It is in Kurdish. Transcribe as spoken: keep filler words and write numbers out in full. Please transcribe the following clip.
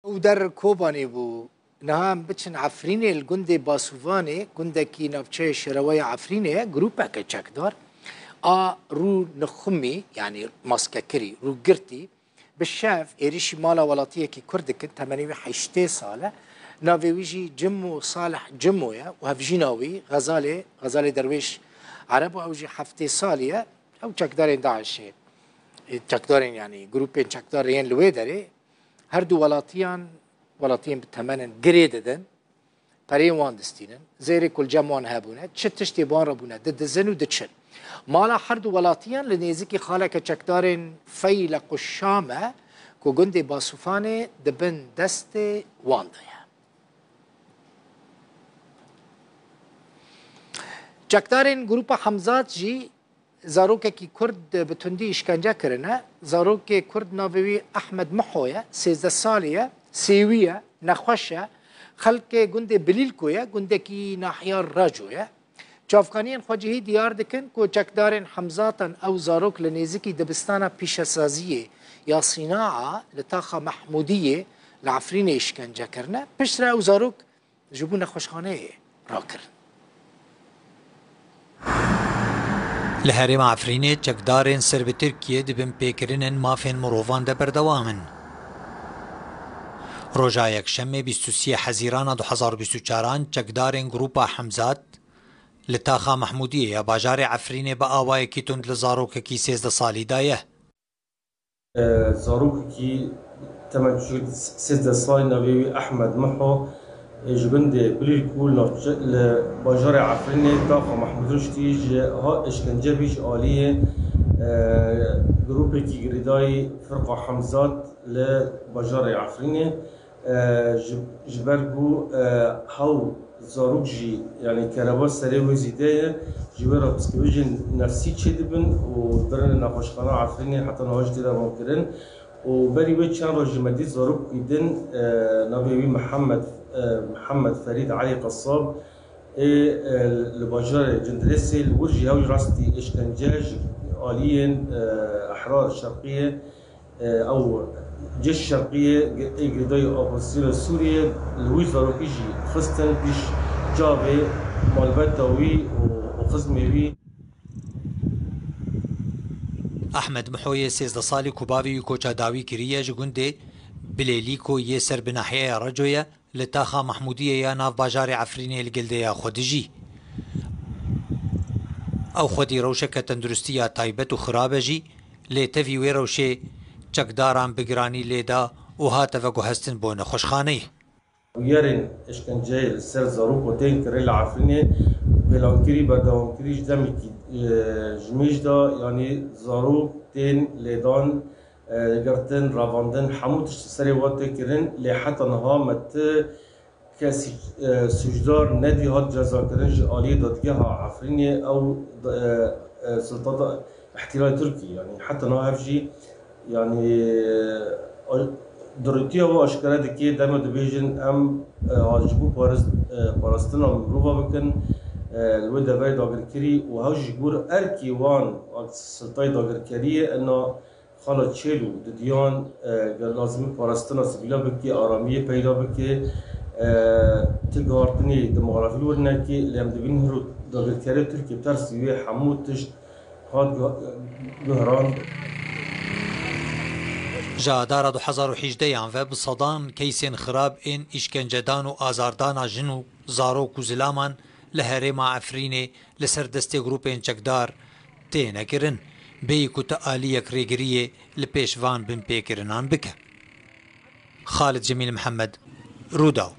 Ew der Kobanê bû. Niha em biçin Efrînê, li gundê Basûvanê, gundekî navçeyê şêreweya Efrînê ye, grûpeke çekdar a rû nixumî, yanî maskekirî, rûgirtî, bi şev êrîşî mala welatiyekî Kurd dikin, temenê wî heştê sal e. Navê wî jî Cimo Salih Cimo ye û hevjîna wî Xezalê, Xezalê Derwêş Ereb û ew jî heftê salî ye. Ew çekdarên DAIŞê, çekdarên, yanî grûpên çekdar yên li wê derê, her du welatiyan, welatiyên bi temen in, girê didin, pereyên wan distînin, zêrê ku li cem wan hebûne, çi tiştê bi wan re bûne, didizin û diçin. Mala her du welatiyan li nêzîkî xaleke çekdarên Feyleq û Şam e ku gundê Basûfanê di bin destê wan de ye. Çekdarên Grûpa Hemzat jî zarokekî Kurd bi tundî îşkence kirine. Zarokê Kurd navê wî Ehmed Miho ye, sêzdeh salî ye, sêwî ye, nexweş e. Xelkê gundê Bilîlko ye, gundekî nahiya Raco ye. Çavkaniyên xwecihî diyar dikin ku çekdarên Hemzatan ew zarok li nêzîkî dibistana pîşesaziyê ya Sînaa li taxa Mehmûdiyê li Efrînê îşkence kirine. Piştre ew zarok ji bo nexweşxaneyê rakirin. Li herêma Efrînê çekdarên ser bi Tirkiyê di bin pêkirinên mafên mirovan de berdewam in. Roja Yekşemê bîst û sê Hezîrana du hezar û bîst û çaran çekdarên Grûpa Hemzat li taxa Mehmûdiyê ya bajarê Efrînê bi awayekî tund li zarokekî sêzdeh salî daye. Zarokekî temen çûk sêzdeh salî navê wî Ehmed Miho, ê ji gundê Bilîlkû li navçe-, li bajarê Efrînê taxa Mehmûd Riştî ji ha eşkence bî ji aliyê, e, grûpekî girêdayî Firqa Hemzat li bajarê Efrînê. E, ji, ji ber ku, e, hew zarok jî, yanî kereba serê wê zêde ye, ji wê re piskevijên nefsî çêdibin û birine nexweşxana Efrînê, heta niha jî tê dermankirin. Û berî wê çend roj ji me dît zaroka din, e, navê wî Mihemed, e, Mihemed Ferîd Elî Qesab ê, e, li bajarê Cindirêsê li wir jî hew rastî êşkence ji aliyên, e, Ehrar Şerqiyê, e, ew Cêş Şerqiyê, ê girêdayî opozisyona Sûriyê, li wî zarokî jî xistin pêş çavê malbata wî û, û xizmê wî. Ehmed Mihoyê sêzdeh salî ku bavê wî koça dawî kiriye ji gundê Bilêlîko yê ser bi nahiyeya Reco ye, li taxa Mehmûdiyê ya nav bajarê Efrînê li gel dêya xwe dijî. Ew xwedî rewşeke tenduristiya taybet û xirab e jî, lê tevî wê rewşê çekdaran bi giranî lê da û hate veguhestin bo nexweşxaneyê. Bûyerên eşkenceyê li ser zarok ku tên kirin li Efrînê pêlankirî, berdewamkirî ji demekî, e, ji mêj de, yanî zarok tên lêdan, e, girtin, revandin, hemû tişt li serê wan tê kirin, lê heta niha me ti kesî, e, sûcdar nedî hat cezakirin ji aliyê dadgeha Efrînê ew, e, e, siltata îhtîlalê Tirkî, yanî heta niha ev jî, yanî, e, durûtiya wê aşkere dike, dema dibêjin em, e, ji bo paris-, e, parastina mirova bikin, e, li wê deverê dagirkerî û hew jî ji bo erkê wan, wek siltayê dagirkeriyê, ina xala çêl û didiyan, e, ger lazim e parastina sivîla bike, aramiyê peyda bike, e, ti guhartinê demografî li wir neke, lê em dibînin hiro dagirkerê Tirkiye bi tersî wê hemû tişt hat guh-, guhran. Ji Adara du hezar û hejdeyan ve bi sedan keysên xirab ên îşkencedan û azardana jin û zarok û zilaman li herêma Efrînê li ser destê grûpên çekdar têne kirin, bêyî ku ti aliyek rêgiriyê li pêş van binpêkirinan bike. Xalid Cemîl Mihemed, Rûdaw.